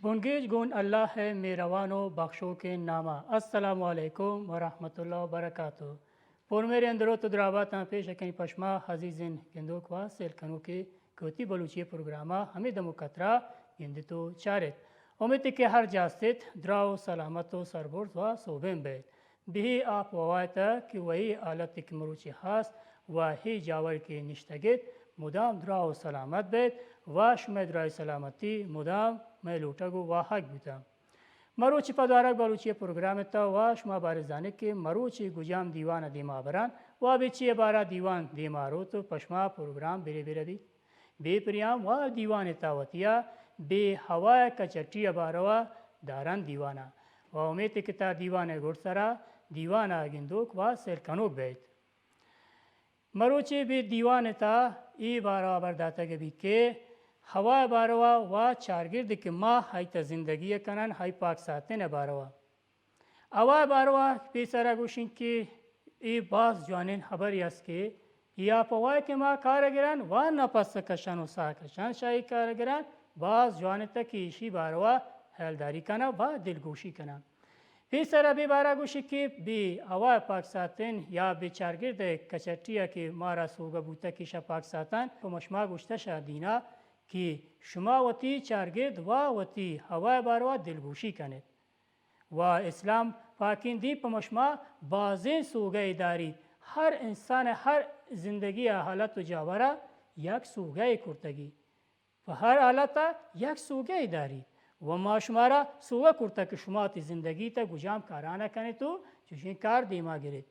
بنگیج گون اللہ ءِ مہروان و بخشوکیں ناما۔ السلام علیکم و رحمت اللہ و برکاتہ۔ پرمہریں درود و دراباتاں پیش کنیں پہ شما عزیزیں گندوک و سیل کنوکے کہ وتی بلوچی پروگراما ہمے دم و کترا گندیت و چاریت۔ امیتے کہ ہر جا استیت دراہ و سلامت و سربرز و سوبین بیت۔ بہ اے آپ و ہوائے تہ کہ و اے حالتے کہ مروچی ہست و اے جاور کہ نشتگیت، مدام دراہ و سلامت بیت و شمئے دراہی سلامتی مدام مئے لوٹگ و واہگ بوتہ۔ مروچی پہ دوارگ بلوچی پروگرام تہ و شما بارے زانیت کہ مروچی گجام دیوان دیما بران و بہ چی بارا دیوان دیما روت و پہ شما پروگرام برے برے بیت۔ بے پریام و دیوان تہ وتیا بے ہوائے کچٹی باروا داران دیوانا و امیتے کہ تا دیوان گڈ سرا دیوانا گندوک و سیل کنوک بیت۔ مروچی بہ دیوان تہ اے باروا ہبر داتگ بیت کہ ہوا باروا و چارگرد کہ ما ہائی تہ زندگی کنن، ہائی پاک ساتن باروا۔ ہوا باروا پیسرا گوشیں کہ اے باز جوانیں ہبرے است کہ اے آپ ہوائے کہ ما کار گرن و نپس کشن و ساہ کشن، شاہی کار گرن، باز جوان تہ کہ ایشی باروا ہیالداری کنن و دلگوشی کنن۔ پیسرا بہ بارا گوشی کہ بہ ہوا پاک ساتن یا بہ چارگرد کچٹیا کہ مارا سوگہ بوتہ کہ شہ پاک ساتن، پہ مشما گوشتہ شہ دینا کہ شما وتی چارگرد و وتی ہوا باروا دلگوشی کنیت۔ و اسلام پاکیں دین پہ مشما بازیں سوگہ داریت۔ ہر انسان، ہر زندگی حالت و جاورا یک سوگہ کرتگی۔ پہ ہر حالت ء یک سوگہ ء داریت و ما شمارا سوگہ کرتگ کہ شما وتی زندگی تہ گجام کاران ء کنیت و چوشیں کار دیما گریت۔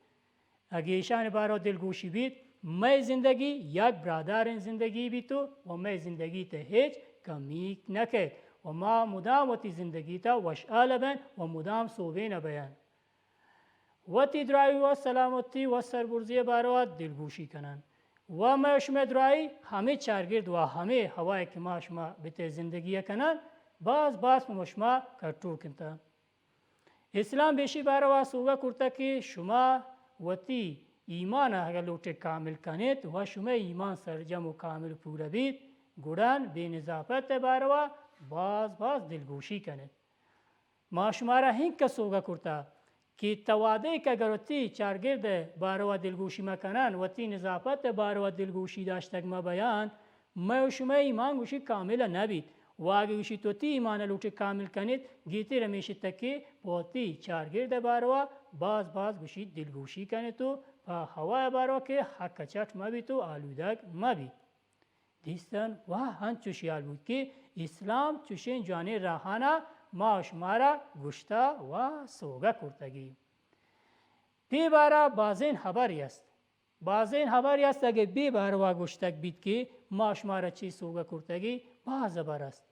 اگہ ایشانی بارو دلگوشی بیت، مئے زندگی یک براداریں زندگی بیت و مئے زندگی تہ ہچ کمیک نہ کیت و ما مدام وتی زندگی تہ وشحال بین و مدام سوبین بین۔ وتی دراہی و سلامتی و سربرزی باروا دلگوشی کنن و مئے شمئے دراہی ہمے چارگرد و ہمے ہوائے کہ ما شما بتے زندگی کنن، باز باز پہ شما کٹوک انت۔ اسلام بیشی باروا سوگہ کرتہ کہ شما وتی ایمان اگہ لوٹے کامل کنیت و شمئے ایمان سرجم و کامل پورا بیت، گڑان بے نظافت باروا باز باز دلگوشی کنیت۔ ما شمارا ہنکہ سوگہ کرتہ کہ تا وہدے کہ اگر وتی چارگرد ء باروا دلگوشی مکنن، وتی نظافت ء باروا دلگوشی داشتگ مبیان، مئے و شمئے ایمان گوشی کامل نہ بیت۔ و اگہ گوشی تو وتی ایمان لوٹے کامل کنیت، گیتر ہمیش تہ کہ پہ وتی چارگرد ء باروا باز باز گوشی دلگوشی کنیت و پہ ہوا ء باروا کہ حق چٹ مہ بیت و آلودگ مہ بیت۔ دیستن و انچوش ہیال بوت کہ اسلام چوشیں جوانیں راہانا ما و شمارا گوشتہ و سوگہ کرتگی۔ بے بارا بازین ہبری است۔ بازین ہبری است اگہ بے باروا گوشتگ بیت کہ ما و شمارا چی سوگہ کرتگی، باز ہبر است۔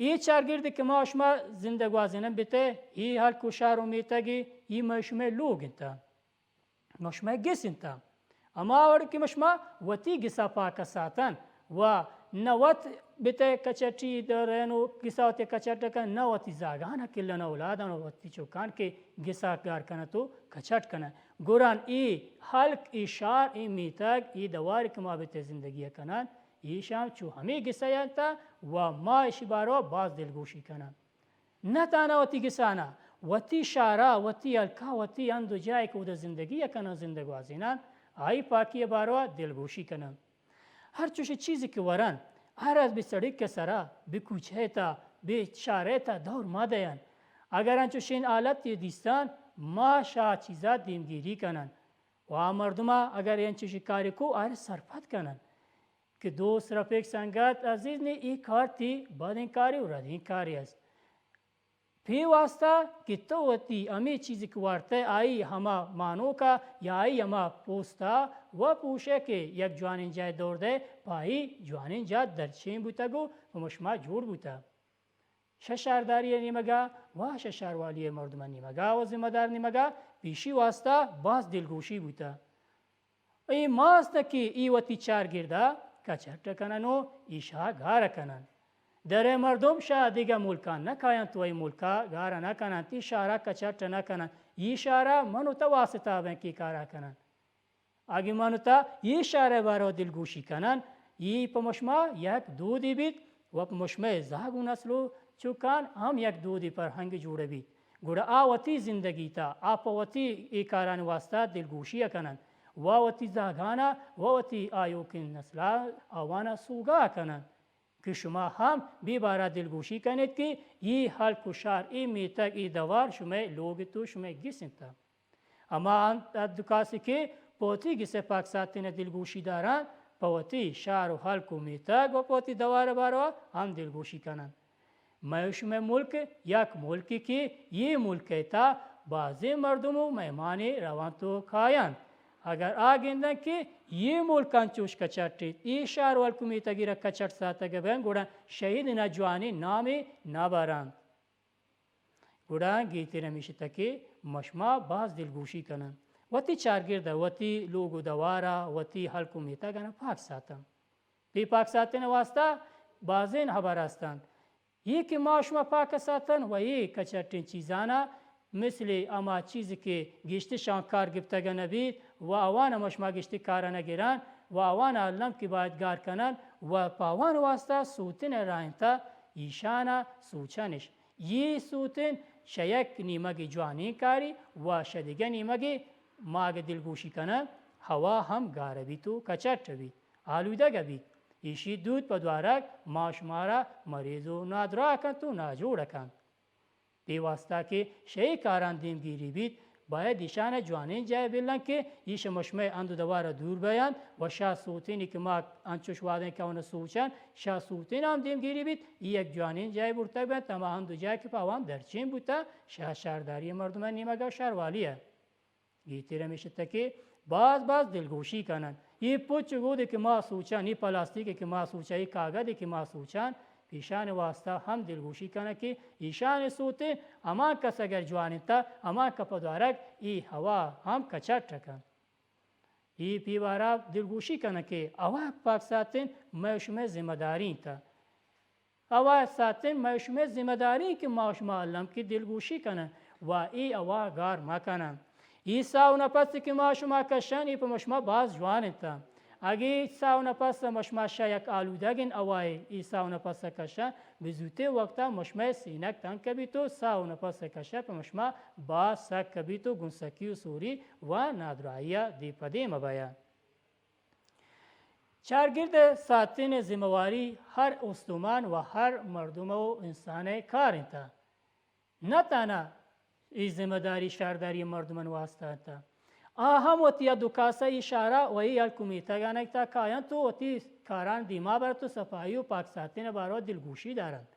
اے چارگرد کہ ما و شما زندگ گوازینن بتے، اے ہلک و شار و میتگی، اے مئے شمئے لوگ انت۔ مشمئے گس انت۔ ہما وڑ کہ مشما وتی گسا پاک ساتن و نہ وت بتئے کچٹی درین و گسا وتی کچٹ کن، نہ وتی زاگان کلن اولادان و وتی چکان کہ گسا گار کنت و کچٹ کنن۔ گران اے ہلک، اے شار، اے میتگ، اے دوار کہ ما بتئے زندگی کنن، ایشان چو ہمے گسا انت و ما اشی باروا باز دلگوشی کنن۔ نہ تانا وتی گسانا، وتی شارا، وتی ہلکا، وتی ہند و جاہے کہ اودا زندگی کنن، زندگ گوازینن، آئی پاکی باروا دلگوشی کنن۔ ہر چوشیں چیزے کہ ورن، ہر از بہ سڑک سرا، بہ کوچہ تا، بہ شارہ تا دور مہ دئین۔ اگر انچوشیں حالتے دیستن، ما شہ آ چیزا دیمگیری کنن۔ و آ مردما اگر انچوشیں کارے کو، آئرا سرپد کنن۔ کہ دوست، رفیق، سنگت، عزیز نے اے کار تی بدیں کارے و ردیں کارے است۔ پہ واسطہ کہ تو وتی ہمے چیزے کہ وارتہ آئی ہما مانوکا یا آئی ہما پوستا و پوشے کہ یک جوانیں جاہے دور دئے، پہ آئی جوانیں جاہ درچین بوتگ و پہ مشما جوڑ بوتگ۔ شہ شارداری نیمگا و شہ شاروالی مردمان نیمگا و ذمہ دار نیمگا پیشی واسطہ باز دلگوشی بوتہ۔ اے ماست کہ اے وتی چارگردا کچٹ کنن و ایشا گار کنن۔ درے مردم شہ دگہ ملکان نہ کاینت و اے ملکا گار نہ کننت، اے شارا کچٹ نہ کننت، اے شارا من و تو واسطہ بین کہ کارا کنن۔ اگہ من و تا اے شارئے باروا دلگوشی کنن، اے پہ مشما یک دودے بیت، و پہ مشمئے زاگ و نسل و چکان ہم یک دودی فرہنگ جوڑ بیت۔ گڑا آ وتی زندگی تا، آ پہ وتی اے کارانی واسطہ دلگوشی ء کنن و وتی زاگانا و وتی آیوکیں نسلا آوانا سوگا کنن کہ شما ہم بے بارا دلگوشی کنیت کہ اے ہلک و شار، اے میتگ، اے دوار شمئے لوگ تو شمئے گس انت۔ ہما انت دکاسی کہ پہ وتی گس ء پاک ساتین ء دلگوشی داران، پہ وتی شار و ہلک و میتگ و پہ وتی دوار ء باروا ہم دلگوشی کنن۔ مئے و شمئے ملک یک ملکے کہ اے ملک ء تھا بازیں مردم و مہمانے روانت و کاینت۔ اگر آ گندن کہ اے ملک انچوش کچٹ ایت، اے شار و ہلک و میتگی را کچٹ ساتگ بین، گڑا شہید نا جوانیں نامے نہ برنت۔ گڑا گیتر ہمیش اتہ کہ مشما باز دلگوشی کنن۔ وتی چارگرد ء، وتی لوگ و دوار ء، وتی ہلک و میتگ آناں پاک ساتن۔ پہ پاک ساتن ء واسطہ بازین ہبر ہستنت۔ اے کہ ما شما پاک ساتن و اے کچٹیں چیزانا مثل ہما چیز کہ گیشتر شان کار گپتگ نہ بیت و آوان ما شما گیشتر کار نہ گران و آوان الم کہ باید گار کنن و پہ آوان واسطہ سوتن راہنتہ ایشانا سوچنش۔ اے سوتن شہ یک نیمگے جوانیں کاری و شہ دگہ نیمگے ماگ دلگوشی کنگ ہوا ہم گار بیت و کچٹ بیت، آلودگ بیت۔ ایشی دود پہ دوارگ ما شمارا مریض و نادراہ کنت و ناجوڑ کنت۔ پہ واسطہ کہ شہ اے کاران دیمگیری بیت، باید ایشان جوانیں جاہ بلن کہ ایش مشمئے ہند و دوار دور بیان و شہ سوتینی کہ ما انچوش وادیں کہ آوان سوچن، شہ سوتین ہم دیمگیری بیت، ای یک جوانیں جاہ برتگ بنت، ہما ہند و جاہ کہ پہ آوان درچین بوتا، شہ شارداری مردمان نیمگا شاروالی۔ گیتر ہمیش اتہ کہ باز باز دلگوشی کنن۔ اے پچ گودے کہ ما سوچان، اے پلاستیکے کہ ما سوچان، اے کاگدے کہ ما سوچان، پیشان واسطہ ہم دلگوشی کنن کہ ایشان سوتے ہما کس اگر جوان انت، ہما کپ دارگ اے ہوا ہم کچٹ کنت۔ اے پیوارا دلگوشی کنن کہ ہوا پاک ساتن مئے شمئے ذمہ داری انت۔ ہوا ساتن مئے شمئے ذمہ داری کہ ما شما الم کہ دلگوشی کنن و اے ہوا گار مکنن۔ اے ساہ و نپس کہ ما شما کشن، اے پہ ما شما باز جوان انت۔ اگہ اے ساہ و نپس ما شما شہ یک آلودگین ہوائے اے ساہ و نپس کشن، بہ زوتیں وقتا ما شمئے سینگ تنگ کبیت و ساہ و نپس کشن پہ ما شما باز سک کبیت و گون سکی و سوری و نادراہی دیم پہ دیم بیان۔ چارگرد ء ساتین ء ذمہ واری ہر استمان و ہر مردم و انسان ء کار انت۔ نہ تہنا اے ذمہ داری شارداری مردمان واسطہ انت۔ آ ہم وتی ء دکاسہ اے شارا و اے ہلک و میتگانک تا کاینت و وتی کاران دیما برت و صفائی و پاک ساتین ء باروا دلگوشی دارنت۔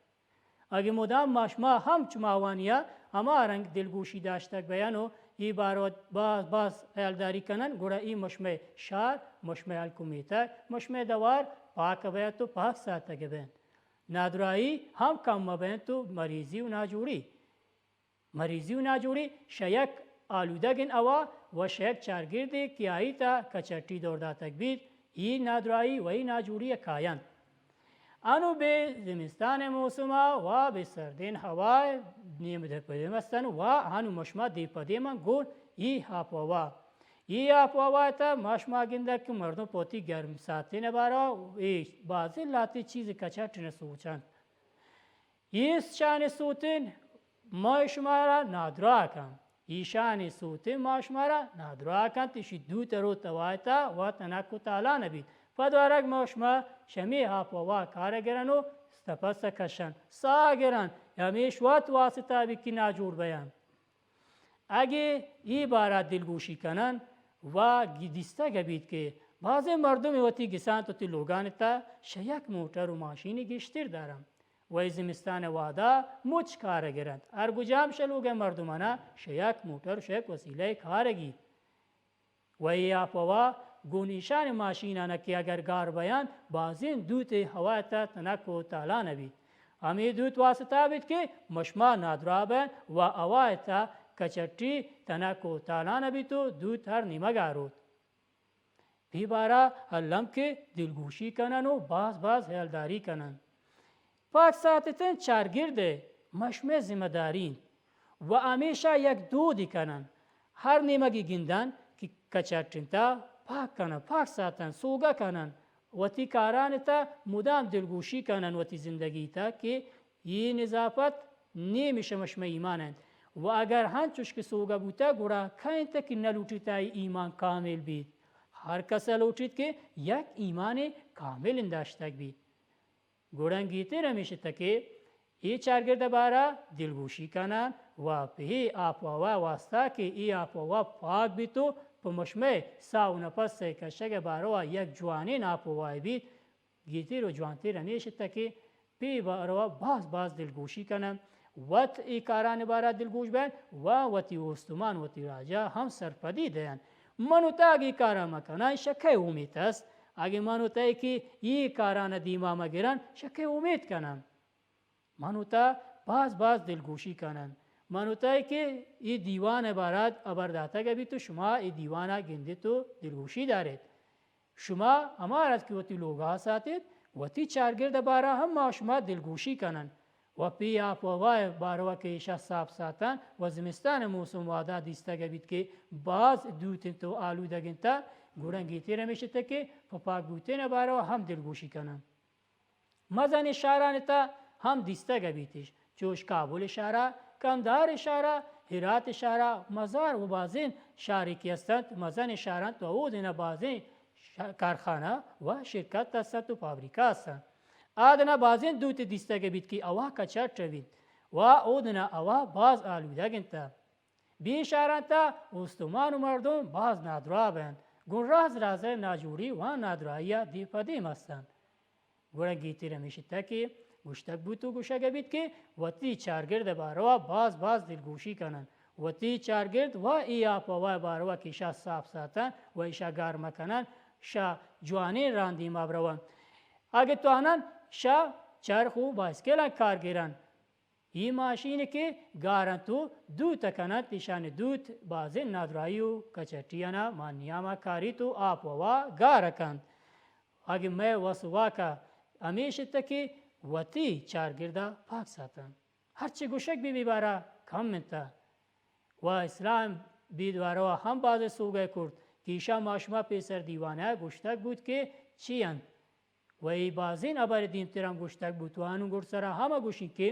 اگہ مدام ما شما ہم چماوانی ء ہما رنگ دلگوشی داشتگ بیان و اے باروا باز باز ہیالداری کنن، گڑا اے مشمئے شار، مشمئے ہلک و میتگ، مشمئے دوار پاک بینت و پاک ساتگ بینت۔ نادراہی ہم کم بینت و مریضی و ناجوڑی، مریضی و ناجوڑی شہ یک آلودگین ہوا و شہ یک چارگردے کہ آئی تا کچٹی دور داتگ بیت، اے نادراہی و اے ناجوڑی کاینت۔ انو بہ زمستان موسما و بہ سردین ہوا نیم دہ پدیم استن و انو مشما دیم پدیما گون اے آپ و ہوا۔ اے آپ و ہوا تا مشما گندگ کہ مردم پوتی گرم ساتین بارا اے بازی لاتی چیز کچٹ نہ سوچنت۔ ایشانی سوتین ما شمارا نادراہ کن۔ ایشانی سوتین ما شمارا نادراہ کن۔ ایشی دوت روت وایتا و تنک و تالان بیت۔ پدوارگ ما شما شمی آپ و ہوا کار گرن و تپس کشن۔ ساہ گرن۔ ہمیش وت واسطہ بی کہ ناجوڑ بیان۔ اگہ اے بارا دلگوشی کنن و گی-، دیستگ بیت کہ بازیں مردم وتی گسانت وتی لوگان تا شہ یک موٹر و ماشینی گیشتر دارن و اے زمستان وہدا مچ کار گرنت۔ ہر گجام شہ لوگئے مردمانا شہ یک موٹر و شہ یک وسیلہ کار گیت۔ و اے آپ ہوا گون ایشان ماشینانا کہ اگر گار بیان، بازیں دوتے ہوا تا تنک و تالان بیت۔ ہمے دوت واسطہ بیت کہ مشما نادراہ بین و ہوا تا کچٹی تنک و تالان بیت و دوت ہر نیمگا روت۔ پی بارا الم کہ دلگوشی کنن و باز باز ہیالداری کنن۔ پاک ساتتن چارگرد مشمئے ذمہ داری انت و ہمیشہ یک دودی کنن۔ ہر نیمگی گندن کہ کچٹ انت پاک کنن، پاک ساتن، سوگہ کنن وتی کاران تہ مدام دلگوشی کنن وتی زندگی تہ کہ اے نظافت نیمش مشمئے ایمان انت۔ و اگر ہنچوش کہ سوگہ بوتہ، گڑا کئے انت کہ نلوٹیت آئی ایمان کامل بیت؟ ہر کس لوٹیت کہ یک ایمان کامل داشتگ بیت۔ گڑا گیتر ہمیش انت کہ اے چارگرد بارا دلگوشی کنن و پہ اے آپ و ہوا واسطہ کہ اے آپ و ہوا پاک بیت و پہ مشمئے ساہ و نپس کشگ باروا یک جوانین آپ و ہوا بیت۔ گیتر و جوانتر ہمیش انت کہ پہ باروا باز باز دلگوشی کنن، وت اے کاران بارا دلگوش بین و وتی اوستمان، وتی راجا ہم سرپدی دین۔ من و تہ اگہ اے کارا مکنن، شہ کئے امیت است؟ اگہ من و تہ کہ اے کاران دیما مگرن، شہ کئے امیت کنن؟ من و تہ باز باز دلگوشی کنن۔ من و تہ کہ اے دیوان بارا ہبر داتگ بیت و شما اے دیوانا گندیت و دلگوشی داریت۔ شما ہما رد کہ وتی لوگا ساتیت، وتی چارگرد بارا ہم ما شما دلگوشی کنن و پہ آپ و ہوا باروا کہ ایشا صاف ساتن و زمستان موسم وہدا دیستگ بیت کہ باز دوت انت و آلودگ انت، گڑا گیتر ہمیش انت کہ پہ پاک بوتین باروا ہم دلگوشی کنن۔ مزنیں شہرانی تہ ہم دیستگ بیتش، چوش کابل شہرا، کندہار شہرا، ہرات شہرا، مزار و بازین شہری کہ ہستنت، مزنیں شہر انت و اودینا بازین ش-، کارخانہ و شرکت ہستنت و فابریکہ ہستنت۔ آدنا بازین دوت دیستگ بیت کہ ہوا کچٹ بیت و اودینا ہوا باز آلودگ انت۔ بے شہران تہ استمان و مردم باز نادراہ بنت، گون راز راز ناجوڑی و نادراہی دیم پہ دیم ہستنت۔ گڑا گیتر ہمیش انت کہ گوشتگ بوت و گوشگ بیت کہ وتی چارگرد باروا باز باز دلگوشی کنن، وتی چارگرد و اے آپ و ہوا باروا کہ ایشا صاف ساتن و ایشا گار مکنن، شہ جوانین راہ دیما برون۔ اگہ توانن شہ چرخ و بائسکلان کار گرن، اے ماشین کہ گار انت و دوت کننت، ایشانی دوت بازین نادراہی و کچٹیانا مان نیاما کاریت و آپ و ہوا گار کنت۔ اگہ مئے وس و واکا ہمیش انت کہ وتی چارگردا پاک ساتن۔ ہرچی گوشگ بہ بی بارا کم انت۔ و اسلام بید باروا ہم بازے سوگہ کرت کہ ایشا ما شما پیسر دیوانا گوشتگ بوت کہ چی انت۔ و اے بازین ہبر دیمتر ہم گوشتگ بوت و انوں گڈسرا ہم گوشیں کہ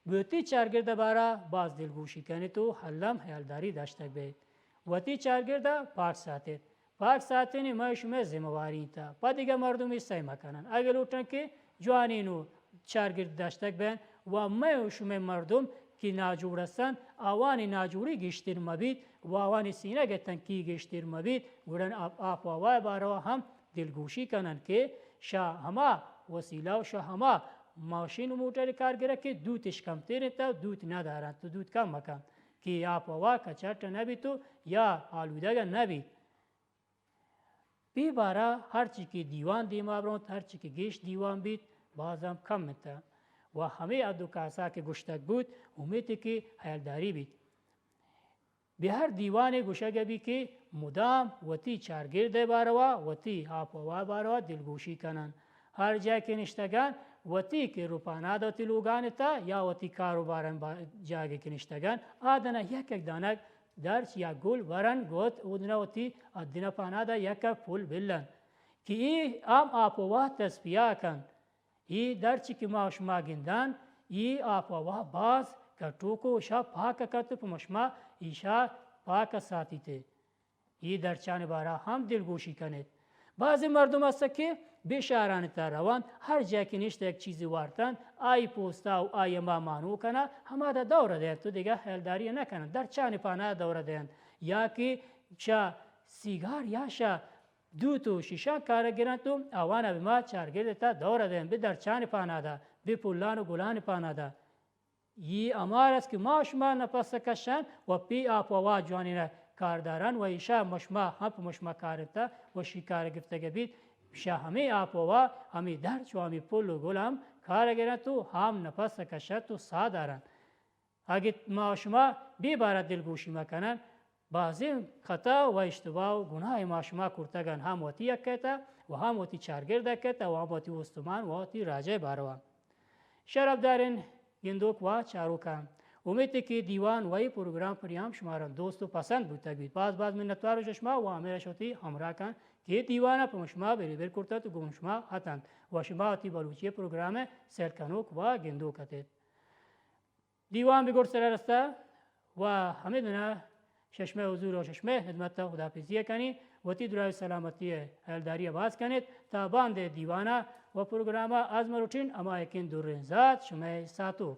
وتی چارگرد بارا باز دلگوشی کنیت و الم ہیالداری داشتگ بیت۔ وتی چارگردا پاک ساتیت۔ پاک ساتنی مئے شمئے ذمہ واری انت۔ پہ دگہ مردمے سئے مکنن۔ اگہ لوٹن کہ جوانین و چارگرد داشتگ بین و مئے و شمئے مردم کہ ناجوڑ ہستن، آوانی ناجوڑی گیشتر مبیت و آوانی سینگ تنکی گیشتر مبیت، گڑا آپ، آپ و ہوا باروا ہم دلگوشی کنن کہ شہ ہما وسیلہ و شہ ہما ماشین و موٹر کار گرگ کہ دوتش کمتر انت و دوت ندارنت و دوت کم مکنت کہ آپ و ہوا کچٹ نہ بیت و یا آلودگ نہ بیت۔ پہ بارا ہرچی کہ دیوان دیما برونت، ہرچی کہ گیش دیوان بیت، باز ہم کم انت و ہمے حد و کاسا کہ گوشتگ بوت، امیت کہ ہیالداری بیت۔ بہ ہر دیوانے گوشگ بی کہ مدام وتی چارگرد ء باروا، وتی آپ و ہوا باروا دلگوشی کنن۔ ہر جاہ کہ نشتگن، وتی کر و پاناد وتی لوگان تھا یا وتی کاروبارن با-، جاگہ کہ نشتگن، آدنا یک یک دانگ درچ یا گل ورن گوت، اودنا وتی ادنا پانادا یک پل بلن کہ اے ہم آپ و ہوا تصفیہ کن۔ اے درچی کہ ما شما گندان، اے آپ و ہوا باز کٹوک و شا پاک کت و پہ شما ایشا پاک ساتیت۔ اے درچان بارا ہم دلگوشی کنیت۔ بعضی مردم است کہ بے شہران تا روانت، ہر جا کہ نشت یک چیزی وارتن، آئی پوستا و آئی ہما مانو کنا، ہما دا دور دینت و دگہ ہیلداری نہ کنن، درچان پانا دور دینت۔ یا کہ شا سیگار یا شا دوت و شیشان کار گرنت و آوانا بہ ما چارگرد تا دور دینت، بہ درچان پانا دا، بہ پلان و گلان پانا دا۔ اے امار است کہ ما شما نپس کشن و پی آپ و ہوا جوانین کار دارن و ایشا مشما ہم پہ مشما کار انت و شی کار گفتگ بیت، شہ ہمے آپ و ہوا، ہمے درچ و ہمے پل و گل ہم کار گرنت و ہم نپس کشنت و ساہ دارنت۔ اگہ ما شما بے بارا دلگوشی مکنن، بازیں خطا و اشتباہ و گناہ ما شما کرتگن، ہم وتی حق ء تھا و ہم وتی چارگرد حق ء تھا و ہم وتی استمان و وتی راجہ باروا۔ شرفدارین گندوک و چاروکان، امیت کہ دیوان و ای پروگرام پر ہم شمارا دوست و پسند بوتگ بیت۔ باز باز منتوار و شما و ہمیں شوتی ہمراہ کن۔ اے دیوان ءَ پہ شما بریبر کرتگ ءُ گوں شما اتنت ءُ شما وتی بلوچی پروگرام ءِ سیل کنوک ءُ گندوک اتیت۔ دیوان بہ گڈ سر ءَ رستہ ءُ ہمے دن ءَ شہ شمئے حضور ءُ شہ شمئے ہدمت ءَ خداحافظی ءَ کنیں۔ وتی دراہیں سلامتی ءُ ہیالداری ءَ باز کنیت۔ تا باند ءِ دیوان ءَ ءُ پروگرام ءَ آزمہ لوٹیں، ہما یکیں دریں زات شمئے ساتوک۔